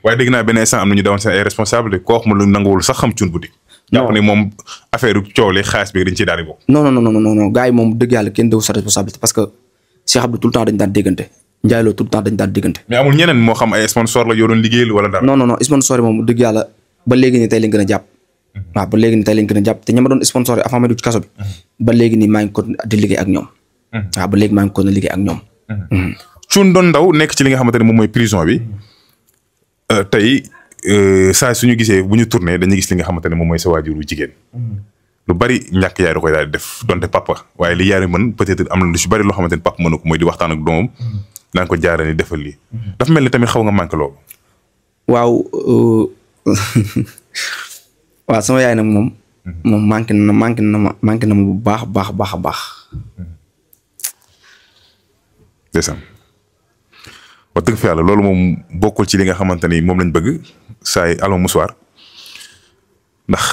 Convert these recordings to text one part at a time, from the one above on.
waaye dégg naa benn instant am na ñu dawoon seen ay responsable koo xam ne nanguwul sax xam cuun boutique. jàpp ne moom affaire coow li xaalis bi dañ ciy daal di bokk. non gars yi moom dëgg yàlla kenn dewu sa responsabilité parce que Cheikh Abdou tout le temps dañ daan déggante Ndiaye Lo tout le temps dañ daan déggante. mais amul ñeneen moo xam ay sponsor la yoo doon liggéeyal wala dara. non sponsor yi moom dëgg yàlla ba léegi nii tey lañ gën a jàpp. waaw ba léegi nii tey lañ gën a jàpp te ña ma doon sponsor yi avant ma dugg ci kaso bi. ba léegi nii maa ngi ko di liggéey ak ñoom. waaw ba léegi maa ngi ko liggéey ak ñoom. Thioune doon ndaw nekk ci li nga xamante ne moom mooy prison bi tey saa suñu gisee bu ñu tourné dañuy gis li nga xamante ne moom mooy sa waajuru jigéen. lu bari ñàkk yaay da koy daal di def donte papa waaye li yaay mën peut-être am na lu si bari loo xamante ne papa mënu ko mooy di waxtaan ak doomam. naan ko jaarale ni defal lii. dafa mel ni tamit xaw nga manqué loolu. waaw waaw sama yaay nag moom. moom manqué na ma bu baax a baax. ndeysaan wax dëgg fa yàlla loolu moom bokkul ci li nga xamante ni moom lañ bëgg saa yi alma musuwaar ndax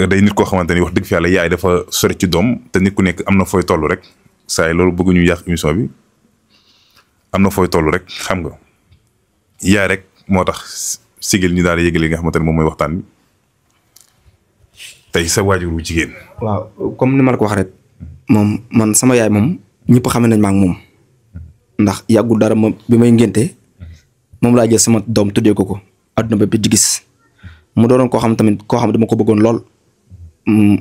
day nit koo xamante ni wax dëgg fa yàlla yaay dafa sori ci doom te nit ku nekk am na fooy toll rek saa yi loolu bëgguñu yàq émission bi am na fooy toll rek xam nga yaay rek moo tax sigil ñu daal di yëgle li nga xamante ni moom mooy waxtaan bi tey sa waajuru jigéen. waaw comme ni ma la ko wax rek moom man sama yaay moom ñëpp xam nañ ma ak moom. ndax yàggul dara moom bi may ngénte moom laa jël sama doom tuddee ko adduna ba bi di gis mu doon koo xam tamit koo xam dama ko bëggoon lool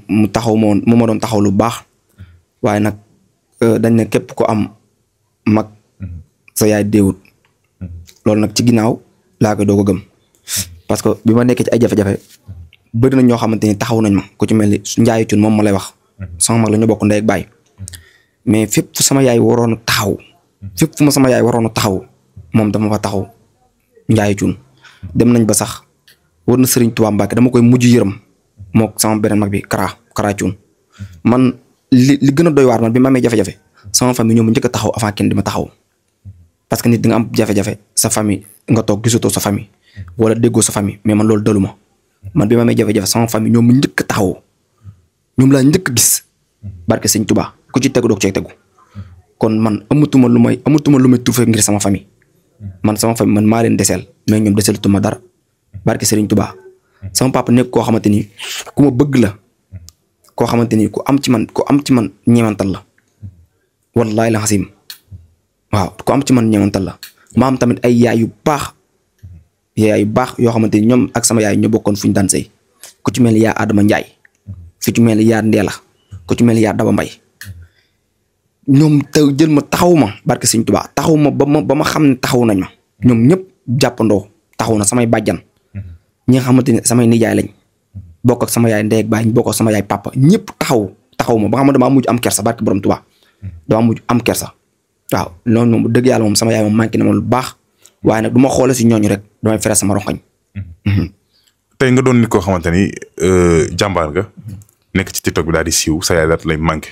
mu taxaw ma woon mu ma doon taxaw lu baax waaye nag dañ ne képp ko am mag sa yaay déewut loolu nag ci ginnaaw laa koy doo ko gëm parce que bi ma nekkee ci ay jafe-jafe bëri na ñoo xamante ni taxaw nañ ma ku ci mel ni Ndiaye Thioune moom ma lay wax sama mag la ñu bokk ndey ak baay mais fépp fu sama yaay waroon taxaw. fépp fu ma sama yaay waroon a taxaw moom dama fa taxaw Ndiaye Thioune dem nañ ba sax war na Serigne Touba Mbacke dama koy mujj yërëm moo sama beneen mag bi Kara Thioune man li gën a doy waar man bi ma amee jafe-jafe sama famille ñoom njëkk a taxaw avant kenn di ma taxaw parce que nit di nga am jafe-jafe sa famille nga toog gisatoo sa famille wala déggoo sa famille mais man loolu dalu ma man bi ma amee jafe-jafe sama famille ñoom njëkk a taxaw ñoom laa njëkk a gis barke Serigne Touba ku ci tegu doog cee tegu. kon man amatuma lu may tuufee ngir sama famille man sama famille man maa leen deseel mais ñoom deseelutuma dara barke Serigne Touba sama papa nekk koo xamante ni ku ma bëgg la koo xamante ni ku am ci man ñeewantal la wallahi la xasim waaw ku am ci man ñeewantal la ma am tamit ay yaay yu baax yoo xamante ni ñoom ak sama yaay ñoo bokkoon fu ñu daan sëy ku ci mel ni yaa Adama Ndiaye ku ci mel ni yaa Ndeela ku ci mel ni yaa Daba Mbay ñoom te jël ma taxaw ma barke Sëñ Tuubaa taxaw ma ba ma xam ne taxaw nañ ma ñoom ñëpp jàppandoo taxaw na samay bàjjan ñi nga xamante ne samay nijaay lañ bokk ak sama yaay ndey ak baay bokk ak sama yaay papa ñëpp taxaw ma ba nga xam ne damaa mujj am kersa barke borom Tuubaa damaa mujj am kersa waaw loolu moom dëgg yàlla moom sama yaay moom manqué na ma lu baax waaye nag du ma xoole si ñooñu rek damay fere sama rongañ. tey nga doon nit koo xamante ni jàmbaar nga nekk ci TikTok bi daal di siiw sa yaay daal lay manqué.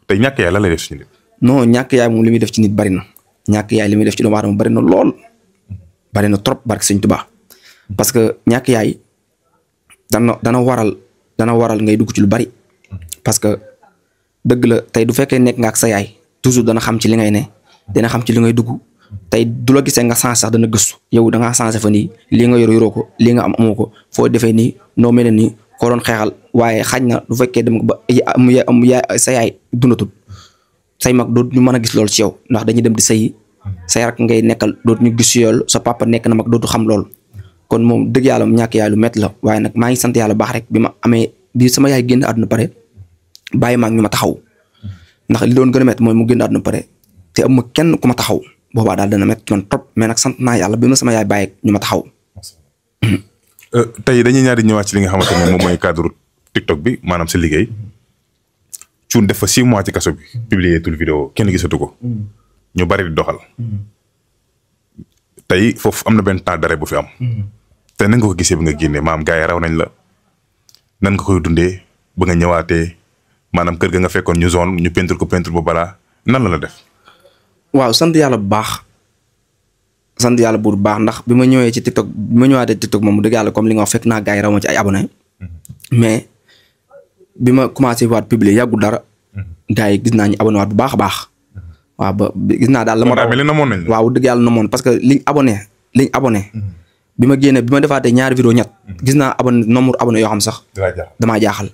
tey ñàkk yaay la lay def ci nit. non ñàkk yaay moom li muy def ci nit bari na ñàkk yaay li muy def ci doomu aadama bari na lool bari na trop barke Sëñ Tuubaa parce que ñàkk yaay dana waral ngay dugg ci lu bari parce que dëgg la tey du fekkee nekk nga ak sa yaay toujours dana xam ci li ngay ne dana xam ci li ngay dugg tey du la gisee nga changé sax dana gëstu yow da ngaa changé fa nii lii nga yoroo ko lii nga am amoo ko foo defee nii noo mel ne nii koo doon xeexal waaye xaj na du fekkee dem ba sa yaay dundatul say mag dootu ñu mën a gis loolu ci yow ndax dañuy dem di sëyi say rak ngay nekkal dootu ñu gis yoolu sa papa nekk na mag dootu xam loolu kon moom dëgg yàlla ñàkk yaay lu métti la waaye nag maa ngi sant yàlla baax rek bi sama yaay génn àdduna pare bàyyi maag ñu ma taxaw ndax li doon gën a métti mooy mu génn àdduna pare te am ma kenn ku ma taxaw boobaa daal dana métti man trop mais nag sant naa yàlla bi ma sama yaay bàyyi ñu ma taxaw. tey dañuy ñaari ñëwaat ci li nga xamante ne moom mooy cadre TikTok bi maanaam sa liggéey Thioune def fa 6 mois ci kaso bi publier tul vidéo kenn gisatu ko ñu bari di doxal tey foofu am na benn temps d'arrêt bu fi am te nan nga ko gisee bi nga génnee maanaam gars yi raw nañ la nan nga koy dundee ba nga ñëwaatee maanaam kër ga nga fekkoon ñu zone ñu peinture ko peinture bu balaa nan la def. waaw sant yàlla bu baax sant yàlla bu baax ndax bi ma ñëwee ci TikTok bi ma ñëwaatee TikTok moom dëgg yàlla comme li nga wax fekk naa gars yi raw ma ci ay abonné mais bi ma commencé waat publier yàggul dara gars yi gis naa ñu abonné waat bu baax a baax waaw ba gis naa daal la ma raw waaw dëgg yàlla namoon parce que liñ abonné bi ma defaatee ñaari vidéo ñett gis naa nombre abonné yoo xam sax damaa jaaxal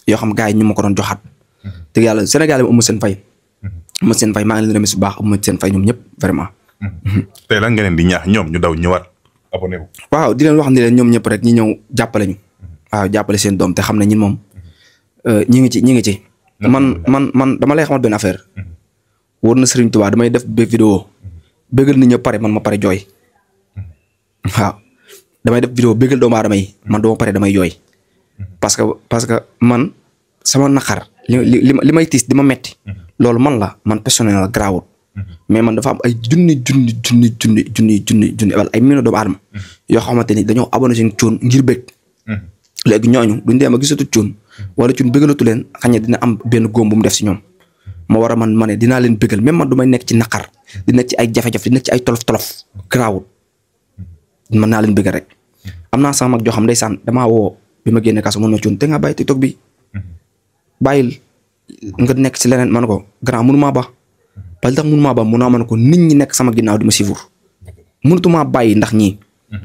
yoo xam gars yi ñu ma ko doon joxaat te yàlla Sénégal yi amul seen fay maa ngi leen remercier bu baax amul seen fay ñoom ñëpp vraiment. tey lan nga leen di ñaax ñoom ñu daw ñëwaat abonné wu. waaw di leen wax ni leen ñoom ñëpp rek ñi ñëw jàppale ñu. waaw jàppale seen doom te xam ne ñun moom ñi ngi ci. man dama lay xamal benn affaire. wóor na Serigne Touba damay def vidéo bëggal nit ñi pare man ma pare jooy. waaw damay def vidéo bëggal doomu aadama yi man doo pare damay jooy. parce que man sama naqar li may tiis di ma metti loolu man personnel la garaawut mais man dafa am ay junni wala ay millions doomu aadama yoo xamante ni dañoo abonné si Thioune ngir bëgg léegi ñooñu duñ dem a gisatu Thioune wala Thioune bëggalatu leen xañ ne dina am benn góom bu mu def si ñoom ma war a ma ne dinaa leen bëggal même man du may nekk ci naqar di nekk ci ay jafe-jafe di nekk ci ay tolof garaawut mën naa leen bëggal rek am naa sama mag joo xam ndeysaan damaa woo bi ma génne kaso mën na Thioune te nga bàyyi TikTok bi bàyyil nga nekk ci leneen man ko grand mënumaa ba parce que tax mënumaa ba mun naa man ko nit ñi nekk sama ginnaaw di ma suivre mënatumaa bàyyi ndax ñii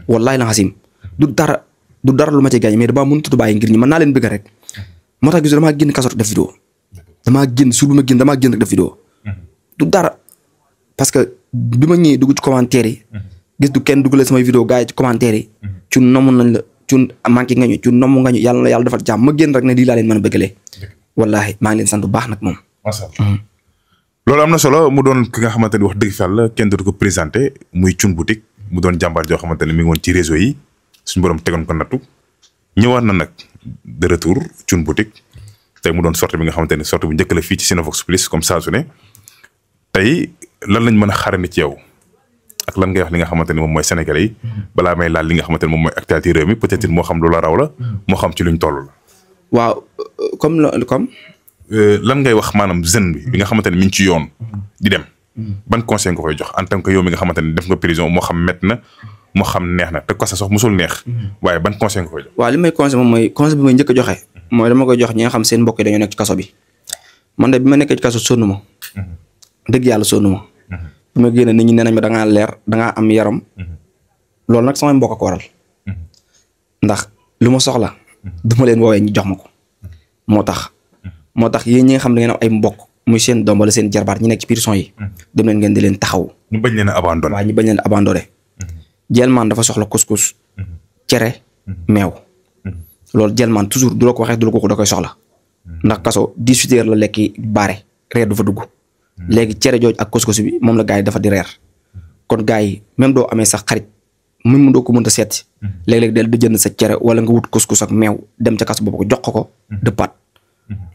wallahi la xasim du dara lu ma ci gaañ mais damaa mënutut bàyyi ngir ñi mën naa leen bëgg rek moo tax gis damaa génn kaso def vidéo damaa génn rek def vidéo du dara parce que bi ma ñëwee dugg ci commentaire yi gis du kenn dugalee samay vidéo gars yi ci commentaire yi ci nomm nañ la Thioune manqué nga ñu Thioune nomm nga ñu yàlla na yàlla defal jàmm ma génn rek ne lii laa leen mën a bëggalee wallahi maa ngi leen sant bu baax nag moom. macha allah loolu am na solo mu doon ki nga xamante ni wax dëgg fa yàlla kenn dootu ko présenté muy Thioune Boutique mu doon jàmbaar joo xamante ne mi ngi woon ci réseau yi suñu borom tegoon ko nattu ñëwaat na nag de retour Thioune Boutique tey mu doon sortie bi nga xamante ne sortie bu njëkk la fii ci Cinevox Plus comme saa su ne tey lan lañ mën a xaarandi ci yow ak lan ngay wax li nga xamante ne moom mooy sénégalais yi balaa may laal li nga xamante ne moom mooy actualité réew mi peut-être moo xam lu la raw la moo xam ci luñ toll la. waaw comme. lan ngay wax maanaam jeune bi nga xamante ne mi ngi ci yoon di dem ban conseil nga koy jox en tant que yow mi nga xamante ne def nga prison moo xam métti na moo xam neex na te ko sax musul neex waaye ban conseil nga koy jox. waaw li may conseil moom mooy conseil bi may njëkk a joxe mooy dama koy jox ñi nga xam seen mbokk yi dañoo nekk ci kaso bi man de bi ma nekkee ci kaso sonn ma dëgg yàlla sonn ma bi ma génne nit ñi nee nañ ma dangaa leer dangaa am yaram loolu nag samay mbokk ko waral ndax lu ma soxla duma leen woowee ñu jox ma ko moo tax yéen ñi nga xam ne ngeen am ay mbokk muy seen doom wala seen jarbaat ñi nekk ci prison yi dem leen ngeen di leen taxaw ñu bañ leen a abandonné waaw ñu bañ leen a abandonné jelmaan dafa soxla couscous cere meew loolu jelmaan toujours du la ko waxee du la ko da koy soxla ndax kaso 18 heures la lekki baare reer du fa dugg léegi cere jooj ak couscous bi moom la gars yi dafa di reer kon gars yi même doo amee sax xarit même doo ko mënta seet léeg-léeg del di jënd sa cere wala nga wut couscous ak meew dem ca kaso boobu ko jox ko dëppaat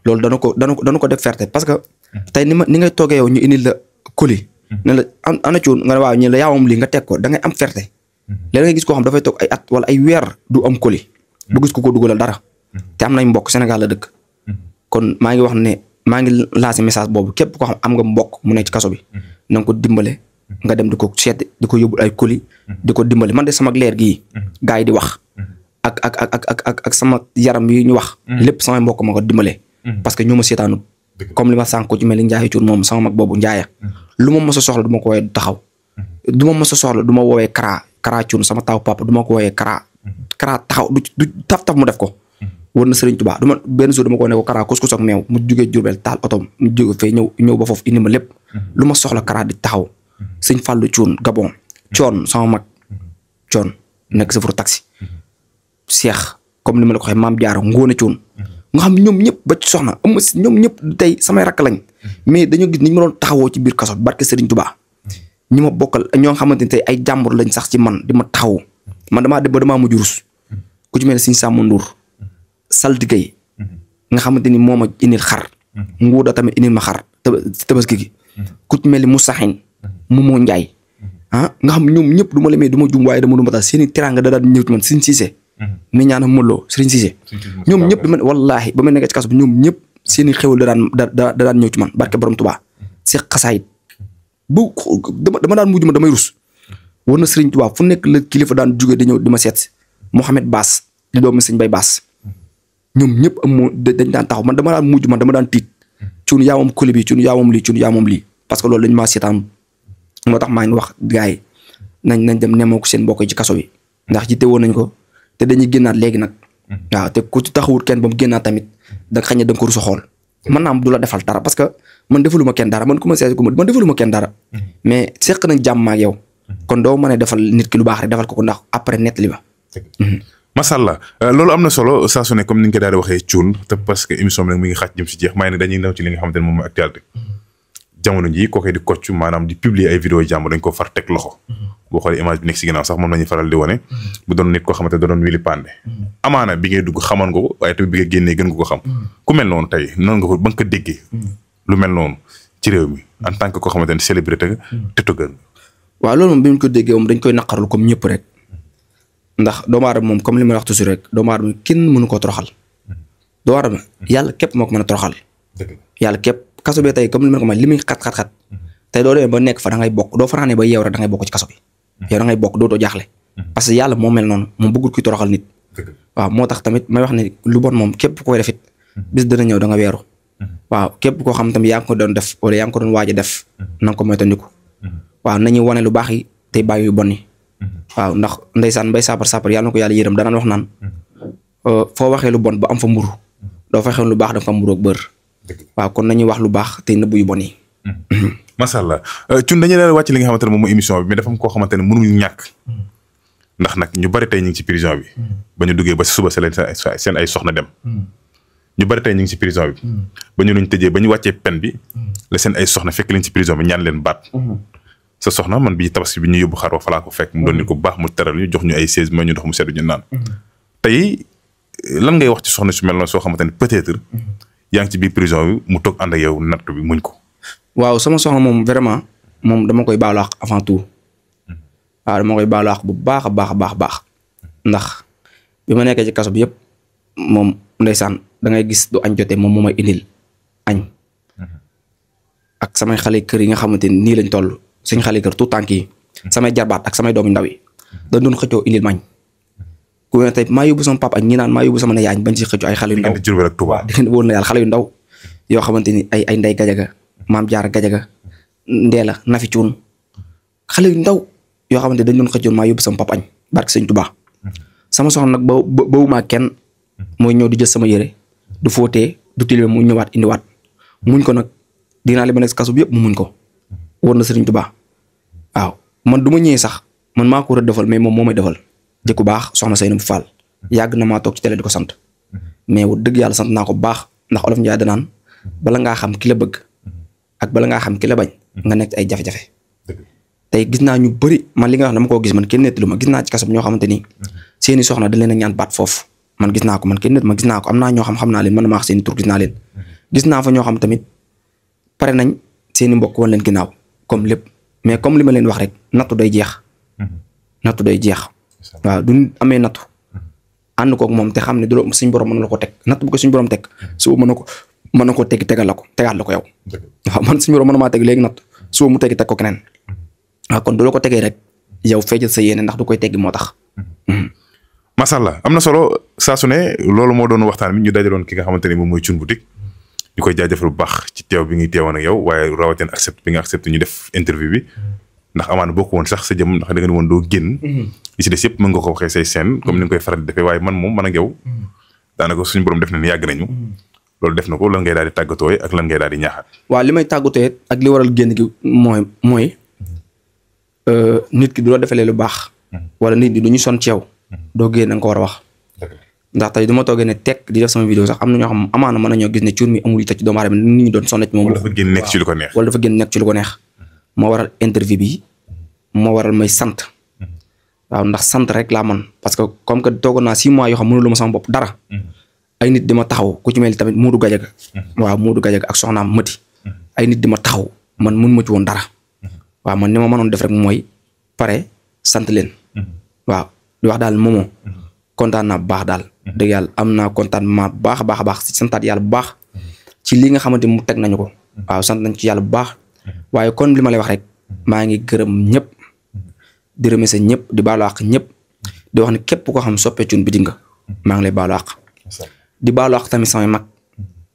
loolu dana ko def fierté parce que tey ni ngay toogee yow ñu indil la colis ne la ana Thioune nga ne waaw ñu la yaawam lii nga teg ko da ngay am fierté léeg nga gis koo xam dafay toog ay at wala ay weer du am colis bu gis ko dugalal dara te am nañ mbokk Sénégal la dëkk kon maa ngi wax ne maa ngi lancé message boobu képp koo xam am nga mbokk mu nekk ci kaso bi na nga ko dimbale nga dem di ko seet di ko yóbbul ay colis di ko dimbale man de sama leer gii gars yi di wax ak sama yaram yi ñu wax lépp samay mbokk ma ko dimbale parce que ñoo ma seetaanu comme li ma sànq ko ci mel ni Ndiaye Thioune moom sama mag boobu Ndiaye lu ma mës a soxla du ma ko woowee taxaw du ma mës a soxla du ma woowee Kara Thioune sama taw papa du ma ko woowee Kara taxaw du taf mu def ko war na Serigne Touba du ma benn jour dama ko ne ko Kara couscous ak meew mu jugee Diourbel taal otom mu jóge fee ñëw ba foofu indi ma lépp lu ma soxla Kara di taxaw sëñ Fallou Thioune Gabon Thione sama mag Thione nekk chauffeur taxi Cheikh comme ni ma la ko waxee Mame Diarra Ngone Thioune nga xam ñoom ñëpp ba ci soxna am ñoom ñëpp tey samay rakk lañ mais dañoo gis ni ñu ma doon taxawoo ci biir kaso barke Serigne Touba ñi ma bokkal ñoo xamante ni tey ay jàmbur lañ sax ci man di ma taxaw man damaa dem ba damaa mujj rus ku ci mel ne Serigne Samba Ndour saltigay nga xamante ni moo ma indil xar nguuda tamit indil ma xar tabaski gi ku ci mel ni Moussa Xine Momo Ndiaye nga xam ñoom ñëpp du ma lemee du ma jum waaye dama du ma tax seen i teraanga da daan ñëw ci man Serigne Cissé mi ñaana mëlloo Serigne Cissé ñoom ñëpp dama wallaahi ba ma nekk ci kaso bi ñoom ñëpp seen i xewal da daan ñëw ci man barke borom Touba si xasaayit bu dama daan mujj ma damay rus war na Serigne Touba fu nekk la kilifa daan jóge di ñëw di ma seet Mouhamed Bass di doomu Serigne Bay Bass ñoom ñëpp amoo dañ daan taxaw man dama daan mujj man dama daan tiit Thioune yaa moom koli bi Thioune yaa moom lii Thioune yaa moom lii parce que loolu dañ maa seetaan moo tax maa ngi wax gars yi nañ dem nemoo ko seen mbokk yi ci kaso bi ndax jiite woon nañ ko te dañuy génnaat léegi nag waaw te ku ci taxawut kenn ba mu génnaat tamit da nga xañ ne da nga ko rus a xool mën naa am du la defal dara parce que man defaluma kenn dara man ku ma seet ko man defaluma kenn dara mais seq nañ jàmm ak yow kon doo mën a defal nit ki lu baax rek defal ko ndax après net li ba macha allah loolu am na solo saa su ne comme ni nga ko daal di waxee cuun te parce que émission bi nag mi ngi xaaj jëm si jeex may ne dañuy ñëw ci li nga xamante ne moom mooy actualité jamono jii kookoy di kocc maanaam di publier ay vidéo jàmm dañ ko far teg loxo boo xoolee image bi nekk si ginnaaw sax moom la ñuy faral di wane bu doon nit koo xamante da doon wili pande amaana bi ngay dugg xamoon nga ko waaye tamit bi nga génnee gën nga ko xam ku mel noonu tey noonu nga ko ba nga ko déggee lu mel noonu ci réew mi en tant que koo xamante ne célébrité te tëggal waaw loolu moom bi ñu ko déggee moom dañ koy naqarlu comme ñëpp rek ndax doomu aadama moom comme li ma wax toujours rek doomu aadama kenn mënu koo toroxal doomu aadama yàlla képp moo ko mën a toroxal yàlla képp kaso bi tey comme li ma ko may li muy xat-xat-xat tey doo demee ba nekk fa da ngay bokk doo fanaanee ba yeew rek da ngay bokk ci kaso bi yow da ngay bokk dootoo jaaxle parce que yàlla moo mel noonu moom bëggul kuy toroxal nit waaw moo tax tamit may wax ne lu bon moom képp koy defit bis dana ñëw da nga weeru waaw képp koo xam tamit yaa ngi ko doon def wala yaa ngi ko doon waaj a def na nga ko moytandiku waaw nañuy wane lu baax yi tey bàyyi yu bon yi waaw ndax ndeysaan mbay saapar yàlla na ko yàlla yërëm danaan wax naan foo waxee lu bon ba am fa mburu doo fa xew lu baax da fa mburu ak bër waaw kon nañuy wax lu baax te nëbbu yu bon yi macha allah cun dañu leen wàcc li nga xamante ne moom mooy émission bi mais dafa am koo xamante ne mënuñu ñàkk ndax nag ñu bari tey ñu ngi ci prison bi ba ñu duggee ba si suba seen ay soxna dem ñu bari tey ñu ngi ci prison bi ba ñu luñ tëjee ba ñu wàccee peine bi la seen ay soxna fekk leen ci prison bi ñaan leen baat sa soxna man bi tabaski bi ñu yóbbu xar wa falaa ko fekk mu doon nit ko baax mu teral ñu jox ñu ay 16 ma ñu dox mu seddu ñu naan tey lan ngay wax ci soxna su mel noonu soo xamante ne peut-être yaa ngi ci biir prison bi mu toog ànd ak yow natt bi muñ ko waaw sama soxna moom vraiment moom dama koy baalu àq avant tout waaw dama koy baalu àq bu baax a baax ndax bi ma nekkee ci kaso bi yëpp moom ndeysaan da ngay gis du añ jotee moom moo may indil añ ak samay xale kër yi nga xamante ni nii lañ toll suñ xale kër tout tànk yi samay jarbaat ak samay doomu ndaw yi dañ doon xëccoo indil mañ ku ne tey maa yóbbu sama papa ak ñi naan maa yóbbu sama ne yaañ bañ ci xëccoo ay xale yu ndaw di wóor na yàlla xale yu ndaw yoo xamante ni ay ndey gajaga maam jaar gajaga ndeela nafi cuun xale yu ndaw yoo xamante dañ doon xëccoon maa yóbbu sama papa añ barke sëñ Tuubaa sama soxna nag bawumaa kenn mooy ñëw di jël sama yére du fóotee du tilime mu ñëwaat indiwaat muñ ko nag dinaa li ma nekk kaso bi yëpp mu muñ ko wóor na sëriñ Tuubaa waaw man du ma ñëwee sax man maa ko war a defal mais moom moo may defal jëkku baax soxna Seynabou Fall yàgg na maa toog ci télé di ko sant mais wu dëgg yàlla sant naa ko bu baax ndax olof Njaay danaan bala ngaa xam ki la bëgg ak bala ngaa xam ki la bañ nga nekk ay jafe-jafe tey gis naa ñu bëri man li nga wax dama koo gis man kenn nettalu ma gis naa ci kaso bi ñoo xamante ni seeni soxna da leen a ñaan baat foofu man gis naa ko man kenn nett ma gis naa ko am naa ñoo xam naa leen man maa wax seeni tur gis naa leen gis naa fa ñoo xam tamit pare nañ seeni mbokk wan leen ginnaaw comme lépp mais comme li ma leen wax rek nattu day jeex waaw du amee nattu ànd kook moom te xam ne du suñ borom mën na la ko teg natt bu ko suñ borom teg su mën na ko teg tegaat la ko yow waaw man suñ borom mën na maa teg léegi natt su mu teg ko keneen waaw kon du la ko tegee rek yow feejal sa yéene ndax du koy teggi moo tax macha allah am na solo saa su ne loolu moo doon waxtaan bi ñu dajaloon ki nga xamante ne moom mooy Thioune Boutique ñu koy jaajëfal bu baax ci teew bi ngi teewoon ak yow waaye rawatina accepté bi nga accepté ñu def interview bi ndax amaana bokk woon sax sa jëm ndax da nga ne woon doo génn li ci des yëpp mën nga ko waxee say scène comme ni nga koy faral di defee waaye man moom man ak yow daanaka suñu borom def na ni yàgg nañu loolu def na ko lan ngay daal di tàggatooy ak lan ngay daal di ñaaxaat waaw li may tàggatoo ak li waral génn gi mooy nit ki du la defalee lu baax wala nit ñi du ñu son ci yow doo génn nga ko war a wax ndax tey du ma toogee ne teg di def sama vidéo sax am na ñoo xam amaana mën nañoo gis ne Thioune mi amul yi ci doomu aadama nit ñi doon sonn ci moom wala dafa génn nekk ci lu ko neex wala dafa génn nekk ci lu ko neex moo waral interview bi moo waral may sant waaw ndax sant rek laa man parce que comme que toogoon naa 6 mois yoo xam mënulu ma sama bopp dara ay nit di ma taxaw ku ci mel tamit Moodu Gajaga waaw Moodu Gajaga ak soxnaam Mati ay nit di ma taxaw man mun ma ci woon dara waaw man ni ma mënoon def rek mooy pare sant leen waaw di wax daal moomoo kontaan naa bu baax daal dëgg yàlla am naa contentement bu baax a baax si santaat yàlla bu baax ci li nga xamante mu teg nañu ko waaw sant nañ ci yàlla bu baax waaye kon li ma lay wax rek maa ngi gërëm ñëpp di remercier ñëpp di baalu àq ñëpp di wax ne képp koo xam soppe Thioune Boutique nga maa ngi lay baalu àq di baalu àq tamit samay mag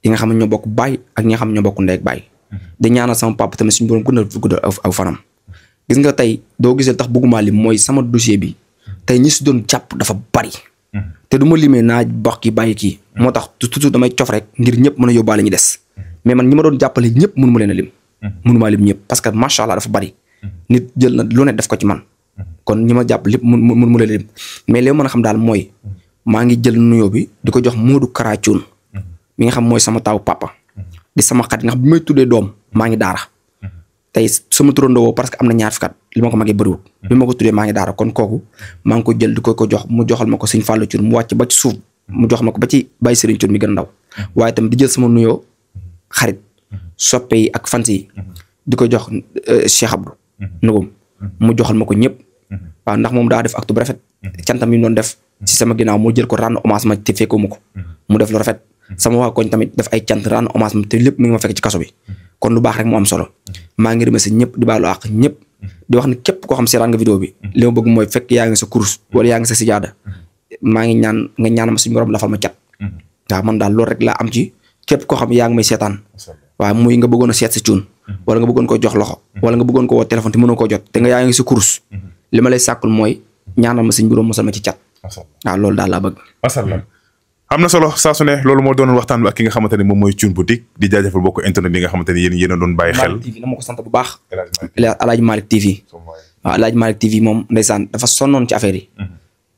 yi nga xam ne ñoo bokk baay ak ñi nga xam ne ñoo bokk ndey ak baay di ñaanal sama papa tamit suñu borom guddal aw fanam gis nga tey doo gisee tax bëgguma lim mooy sama dossier bi tey ñi si doon jàpp dafa bari. te du ma limee naa bokk ki bàyyi kii. moo tax toujours damay cof rek ngir ñëpp mën a yóbbaale ñu des. mais man ñi ma doon jàppale ñëpp mënu ma leen a lim. mënu maa lim ñëpp parce que macha allah dafa bari. nit jël na lu ne def ko ci man. kon ñi ma jàpp lépp mënu ma leen lim mais li ma mën a xam daal mooy maa ngi jël nuyoo bi di ko jox Modou Kara Thioune mi nga xam mooy sama taaw papa. di sama xarit nga xam bi may tuddee doom maa ngi daara. tey sama turandoo parce que am na ñaar fukki at li ma ko magee bëriwul. bi ma ko tuddee maa ngi daara kon kooku maa ngi ko jël di ko jox mu joxal ma ko Sëñ Fallou Thioune mu wàcc ba ci suuf mu jox ma ko ba ci Baye Serigne Thioune mi gën a ndaw. waaye tamit di jël sama nuyoo xarit soppe yi ak fans yi di ko jox Cheikh Abdou Nugum mu joxal ma ko ñëpp. waaw ndax moom daa def acte bu rafet. cantam yi mu doon def ci sama ginnaaw mu jël ko rendre hommage ma te fekkoo ma ko. mu def lu rafet. sama waa koñ tamit def ay cant rendre hommage ma te lépp mi ngi ma fekk ci kaso bi. kon lu baax rek mu am solo. maa ngi remercier ñëpp di baalu àq ñëpp. di wax ne képp koo xam seetaan nga vidéo bi. li ma bëgg mooy fekk yaa ngi sa kurus wala yaa ngi sa sijaada. maa ngi ñaan nga ñaanal ma suñu borom lafal ma cat. waaw man daal loolu rek laa am ci képp koo xam yaa ngi may seetaan. waaw muy nga bëggoon a seet si cuun wala nga bëggoon ko jox loxo wala nga bëggoon ko woo téléphone te mënoo koo jot te nga yaa ngi sa kurus. li ma lay sàkkul mooy ñaanal ma suñu borom mosal ma ci cat. waaw loolu daal laa bëgg. am na solo saa su ne loolu moo doonoon waxtaan bi ak ki nga xamante ne moom mooy Thioune Boutique di jaajëfal bokk internet yi nga xamante ne yéen a doon bàyyi xel. Malick TV na ma ko sant bu baax. Alaaji Malick TV. waaw Alaaji Malick TV moom ndeysaan dafa sonnoon ci affaire yi.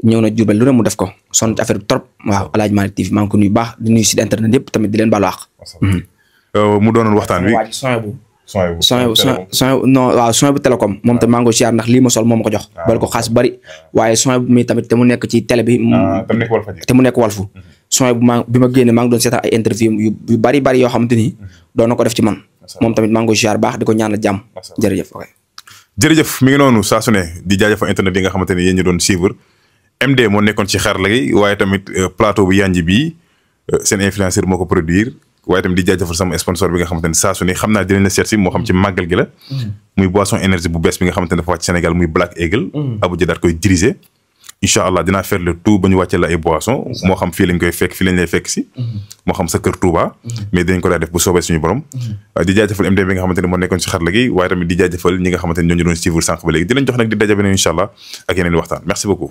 ñëw na Jurbel lu ne mu def ko sonn ci affaire bi trop. waaw Alaaji Malick TV maa ngi ko nuyu baax di nuyu site internet yëpp tamit di leen baalu àq. mu doonoon waxtaan wi. son bu télécom moom tamit maa ngi ko siyaar ndax lii ma sol moom ma ko jox. bal ko xaas bari waaye son bu mi tamit te mu nekk ci télé bi. te mu nekk Walfu. son bi ma génne maa ngi doon seetaan ay interview yu bari yoo xamante ni doon na ko def ci man. moom tamit maa ngi ko siyaar baax di ko ñaanal jàmm. jërëjëf. jërëjëf mi ngi noonu saa su ne di jaajëfal internet yi nga xamante ne yéen ñu doon suivre MD moo nekkoon ci xarala gi waaye tamit plateau bu yanji bii seen influenceur moo ko produire. waaye tamit di jaajëfal sama sponsor bi nga xamante ne saa su ne xam naa dinañ la seet si moo xam ci màggal gi la. muy boisson énergie bu bees bi nga xamante ne dafa wàcc Sénégal muy Black Eagle. Abou Dia daal koy diriger. incha allah dinaa faire le tout ba ñu wàccee la ay boisson moo xam fii lañ koy fekk fii lañ lay fekk si. moo xam sa kër Touba. mais dinañ ko daal def bu soobee suñu borom. di jaajëfal MD bi nga xamante ne moo nekkoon ci xarala gi waaye tamit di jaajëfal ñi nga xamante ne ñoo ñu doon suivre sànq ba léegi dinañ jox nag di daje beneen incha allah ak yeneen waxtaan merci beaucoup.